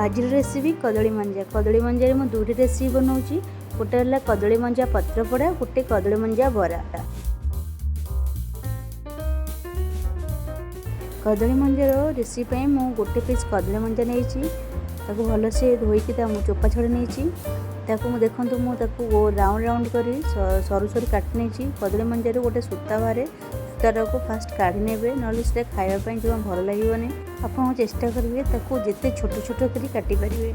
ଆଜିର ରେସିପି କଦଳୀ ମଞ୍ଜା। କଦଳୀ ମଞ୍ଜାରେ ମୁଁ ଦୁଇଟି ରେସିପି ବନାଉଛି। ଗୋଟେ ହେଲା କଦଳୀ ମଞ୍ଜା ପତ୍ରପୋଡ଼ା, ଗୋଟେ କଦଳୀ ମଞ୍ଜା ବରା। କଦଳୀ ମଞ୍ଜାର ରେସିପି ପାଇଁ ମୁଁ ଗୋଟେ ପିସ୍ କଦଳୀ ମଞ୍ଜା ନେଇଛି। ତାକୁ ଭଲସେ ଧୋଇକି ତା ମୁଁ ଚୋପା ଛଡ଼େଇ ନେଇଛି। ତାକୁ ମୁଁ ଦେଖନ୍ତୁ, ମୁଁ ତାକୁ ରାଉଣ୍ଡ ରାଉଣ୍ଡ କରି ସରୁ ସରୁ କାଟି ନେଇଛି। କଦଳୀ ମଞ୍ଜାରୁ ଗୋଟେ ସୂତା ବାହାରେ, ସୂତାଟାକୁ ଫାଷ୍ଟ କାଢ଼ି ନେବେ, ନହେଲେ ସେଟା ଖାଇବା ପାଇଁ ଜମା ଭଲ ଲାଗିବନି। ଆପଣ ଚେଷ୍ଟା କରିବେ ତାକୁ ଯେତେ ଛୋଟ ଛୋଟ କରି କାଟିପାରିବେ।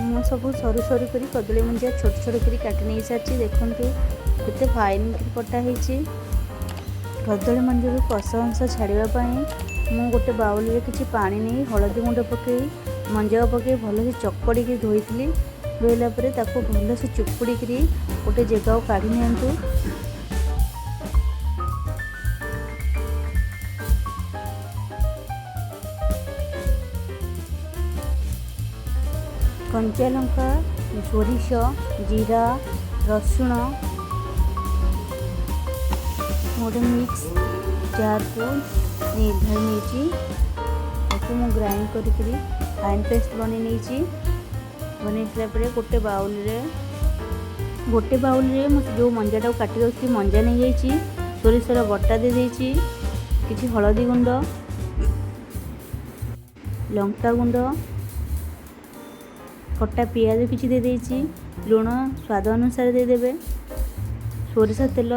ମୁଁ ସବୁ ସରୁ ସରୁ କରି କଦଳୀ ମଞ୍ଜା ଛୋଟ ଛୋଟ କରି କାଟି ନେଇସାରିଛି। ଦେଖନ୍ତୁ କେତେ ଫାଇନ୍ କଟା ହେଇଛି। କଦଳୀ ମଞ୍ଜାରୁ କଷ ଅଂଶ ଛାଡ଼ିବା ପାଇଁ ମୁଁ ଗୋଟେ ବାଉଲରେ କିଛି ପାଣି ନେଇ ହଳଦୀ ଗୁଣ୍ଡ ପକାଇ, ମଞ୍ଜାକୁ ପକାଇ ଭଲସେ ଚକଡ଼ିକି ଧୋଇଥିଲି। ଧୋଇଲା ପରେ ତାକୁ ଭଲସେ ଚୁପୁଡ଼ିକିରି ଗୋଟେ ଜାଗାକୁ କାଢ଼ି ନିଅନ୍ତୁ। କଞ୍ଚା ଲଙ୍କା, ସୋରିଷ, ଜିରା, ରସୁଣ ଗୋଟେ ମିକ୍ସ ଜାର୍କୁ ଢାଳି ନେଇଛି। ତାକୁ ମୁଁ ଗ୍ରାଇଣ୍ଡ କରିକିରି ଫାଇନ୍ ପେଷ୍ଟ ବନେଇ ନେଇଛି। ବନେଇ ସାରିଲା ପରେ ଗୋଟେ ବାଉଲରେ ମୁଁ ଯେଉଁ ମଞ୍ଜାଟାକୁ କାଟି ରଖିଥିଲି, ମଞ୍ଜା ନେଇଯାଇଛି, ସୋରିଷର ବଟା ଦେଇଦେଇଛି, କିଛି ହଳଦୀ ଗୁଣ୍ଡ, ଲଙ୍କା ଗୁଣ୍ଡ, କଟା ପିଆଜ କିଛି ଦେଇଦେଇଛି, ଲୁଣ ସ୍ୱାଦ ଅନୁସାରେ ଦେଇଦେବେ, ସୋରିଷ ତେଲ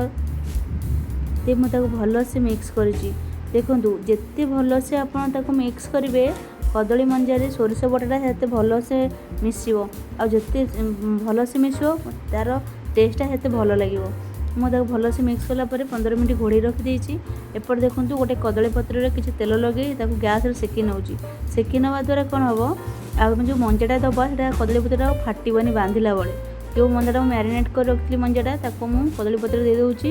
ଦେଇ ମୁଁ ତାକୁ ଭଲସେ ମିକ୍ସ କରିଛି। ଦେଖନ୍ତୁ, ଯେତେ ଭଲସେ ଆପଣ ତାକୁ ମିକ୍ସ କରିବେ, କଦଳୀ ମଞ୍ଜାରେ ସୋରିଷ ବଟାଟା ସେତେ ଭଲସେ ମିଶିବ। ଆଉ ଯେତେ ଭଲସେ ମିଶିବ, ତା'ର ଟେଷ୍ଟଟା ସେତେ ଭଲ ଲାଗିବ। ମୁଁ ତାକୁ ଭଲସେ ମିକ୍ସ କଲା ପରେ 15 ମିନିଟ୍ ଘୋଡ଼େଇ ରଖିଦେଇଛି। ଏପଟେ ଦେଖନ୍ତୁ, ଗୋଟେ କଦଳୀ ପତ୍ରରେ କିଛି ତେଲ ଲଗେଇ ତାକୁ ଗ୍ୟାସ୍ରେ ସେକି ନେଉଛି। ସେକି ନେବା ଦ୍ୱାରା କ'ଣ ହେବ? ଆଉ ଆମେ ଯେଉଁ ମଞ୍ଜାଟା ଦେବା, ସେଇଟା କଦଳୀ ପତ୍ରଟା ଆଉ ଫାଟିବନି ବାନ୍ଧିଲା ବେଳେ। ଯେଉଁ ମଞ୍ଜାଟା ମୁଁ ମ୍ୟାରିନେଟ୍ କରି ରଖିଥିଲି ମଞ୍ଜାଟା, ତାକୁ ମୁଁ କଦଳୀ ପତ୍ରରେ ଦେଇଦେଉଛି।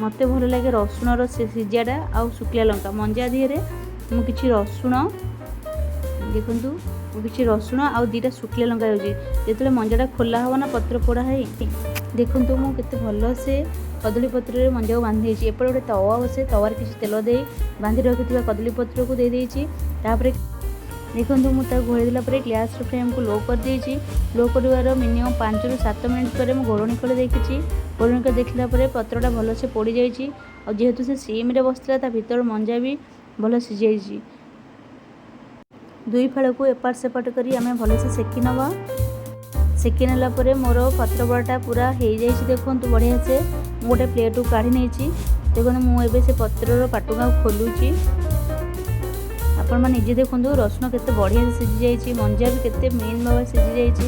ମୋତେ ଭଲ ଲାଗେ ରସୁଣର ସିଝାଟା ଆଉ ଶୁଖିଲା ଲଙ୍କା। ମଞ୍ଜା ଦିହରେ ମୁଁ କିଛି ରସୁଣ, ଦେଖନ୍ତୁ, ମୁଁ କିଛି ରସୁଣ ଆଉ 2ଟା ଶୁଖିଲା ଲଙ୍କା ଦେଉଛି। ଯେତେବେଳେ ମଞ୍ଜାଟା ଖୋଲା ହେବ ନା ପତ୍ର ପୋଡ଼ା ହେଇ, ଦେଖନ୍ତୁ ମୁଁ କେତେ ଭଲସେ କଦଳୀ ପତ୍ରରେ ମଞ୍ଜାକୁ ବାନ୍ଧି ଦେଇଛି। ଏପଟେ ଗୋଟେ ତାୱା ବସେ, ତାୱାରେ କିଛି ତେଲ ଦେଇ ବାନ୍ଧି ରଖିଥିବା କଦଳୀ ପତ୍ରକୁ ଦେଇଦେଇଛି। ତାପରେ ଦେଖନ୍ତୁ, ମୁଁ ତାକୁ ଘୋଡ଼େଇ ଦେଲା ପରେ ଗ୍ୟାସ୍ର ଫ୍ଲେମ୍କୁ ଲୋ କରିଦେଇଛି। ଲୋ କରିବାର ମିନିମମ୍ 5ରୁ 7 ମିନିଟ୍ ପରେ ମୁଁ ଘୋଡ଼ଣୀ ଖୋଲି ଦେଖିଛି। ଘୋଡ଼ଣୀ ଖୋଲି ଦେଖିଲା ପରେ ପତ୍ରଟା ଭଲସେ ପୋଡ଼ିଯାଇଛି। ଆଉ ଯେହେତୁ ସେ ସିମ୍ରେ ବସିଥିଲା, ତା ଭିତର ମଞ୍ଜା ବି ଭଲ ସିଝିଯାଇଛି। ଦୁଇ ଫାଳକୁ ଏପଟ ସେପଟ କରି ଆମେ ଭଲସେ ସେକି ନେବା। ସେକି ନେଲା ପରେ ମୋର ପତ୍ର ବଡ଼ାଟା ପୁରା ହେଇଯାଇଛି। ଦେଖନ୍ତୁ ବଢ଼ିଆ ସେ। ମୁଁ ଗୋଟେ ପ୍ଲେଟ୍କୁ କାଢ଼ି ନେଇଛି। ଦେଖନ୍ତୁ, ମୁଁ ଏବେ ସେ ପତ୍ରର ପାଟୁଙ୍ଗାକୁ ଖୋଲୁଛି। ଆପଣମାନେ ନିଜେ ଦେଖନ୍ତୁ, ରସୁଣ କେତେ ବଢ଼ିଆ ସିଝି ଯାଇଛି, ମଞ୍ଜା ବି କେତେ ମେନ୍ ଭାବରେ ସିଝି ଯାଇଛି।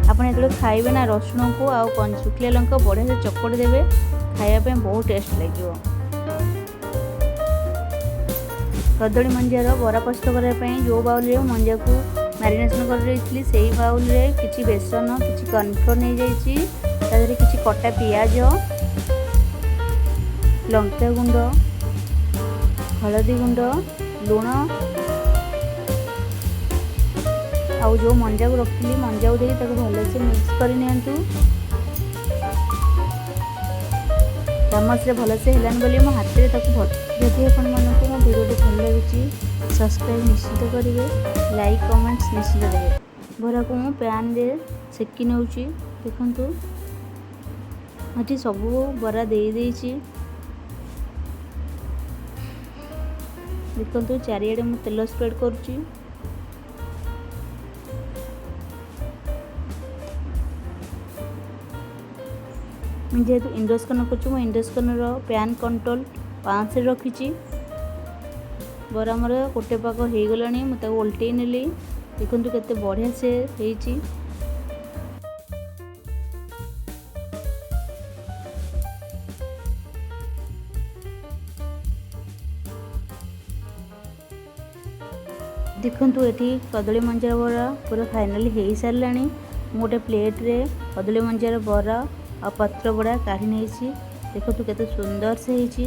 ଆପଣ ଯେତେବେଳେ ଖାଇବେ ନା, ରସୁଣକୁ ଆଉ ଶୁଖିଲା ଲଙ୍କା ବଢ଼ିଆ ସେ ଚକଟି ଦେବେ, ଖାଇବା ପାଇଁ ବହୁତ ଟେଷ୍ଟ ଲାଗିବ। କଦଳୀ ମଞ୍ଜାର ବରା ପ୍ରସ୍ତୁତ କରିବା ପାଇଁ ଯେଉଁ ବାଉଲରେ ମଞ୍ଜାକୁ ମ୍ୟାରିନେସନ୍ କରି ଦେଇଥିଲି, ସେଇ ବାଉଲରେ କିଛି ବେସନ, କିଛି କର୍ଣ୍ଣଫ୍ଲୋର୍ ନେଇଯାଇଛି। ତା ଦେହରେ କିଛି କଟା ପିଆଜ, ଲଙ୍କା ଗୁଣ୍ଡ, ହଳଦୀ ଗୁଣ୍ଡ, ଲୁଣ ଆଉ ଯେଉଁ ମଞ୍ଜାକୁ ରଖିଥିଲି, ମଞ୍ଜାକୁ ଦେଇ ତାକୁ ଭଲସେ ମିକ୍ସ କରି ନିଅନ୍ତୁ। ଚାମଚରେ ଭଲସେ ହେଲାନି ବୋଲି ମୋ ହାତରେ ତାକୁ ଭଲ। ଯଦି ଆପଣମାନଙ୍କୁ ମୋ ଭିଡ଼ିଓଟି ଭଲ ଲାଗୁଛି, ସବସ୍କ୍ରାଇବ୍ ନିଶ୍ଚିତ କରିବେ, ଲାଇକ୍, କମେଣ୍ଟସ୍ ନିଶ୍ଚିତ ଦେବେ। ବରାକୁ ମୁଁ ପ୍ୟାନ୍ରେ ସେକି ନେଉଛି। ଦେଖନ୍ତୁ, ଏଠି ସବୁ ବରା ଦେଇଦେଇଛି। ଦେଖନ୍ତୁ, ଚାରିଆଡ଼େ ମୁଁ ତେଲ ସ୍ପ୍ରେଡ଼୍ କରୁଛି। ମୁଁ ଯେହେତୁ ଇଣ୍ଡକ୍ସନ୍ କରୁଛି, ମୁଁ ଇଣ୍ଡକ୍ସନ୍ର ପ୍ୟାନ୍ କଣ୍ଟ୍ରୋଲ୍ 5ରେ ରଖିଛି। ବରା ମୋର ଗୋଟେ ପାଗ ହେଇଗଲାଣି। ମୁଁ ତାକୁ ଓଲଟେଇ ନେଲି। ଦେଖନ୍ତୁ କେତେ ବଢ଼ିଆ ସେ ହେଇଛି। ଦେଖନ୍ତୁ, ଏଠି କଦଳୀ ମଞ୍ଜା ବରା ପୁରା ଫାଇନାଲି ହେଇସାରିଲାଣି। ମୁଁ ଗୋଟେ ପ୍ଲେଟ୍ରେ କଦଳୀ ମଞ୍ଜାର ବରା ଆଉ ପତ୍ର ବଡ଼ା କାଢ଼ି ନେଇଛି। ଦେଖନ୍ତୁ କେତେ ସୁନ୍ଦର ସେ ହେଇଛି।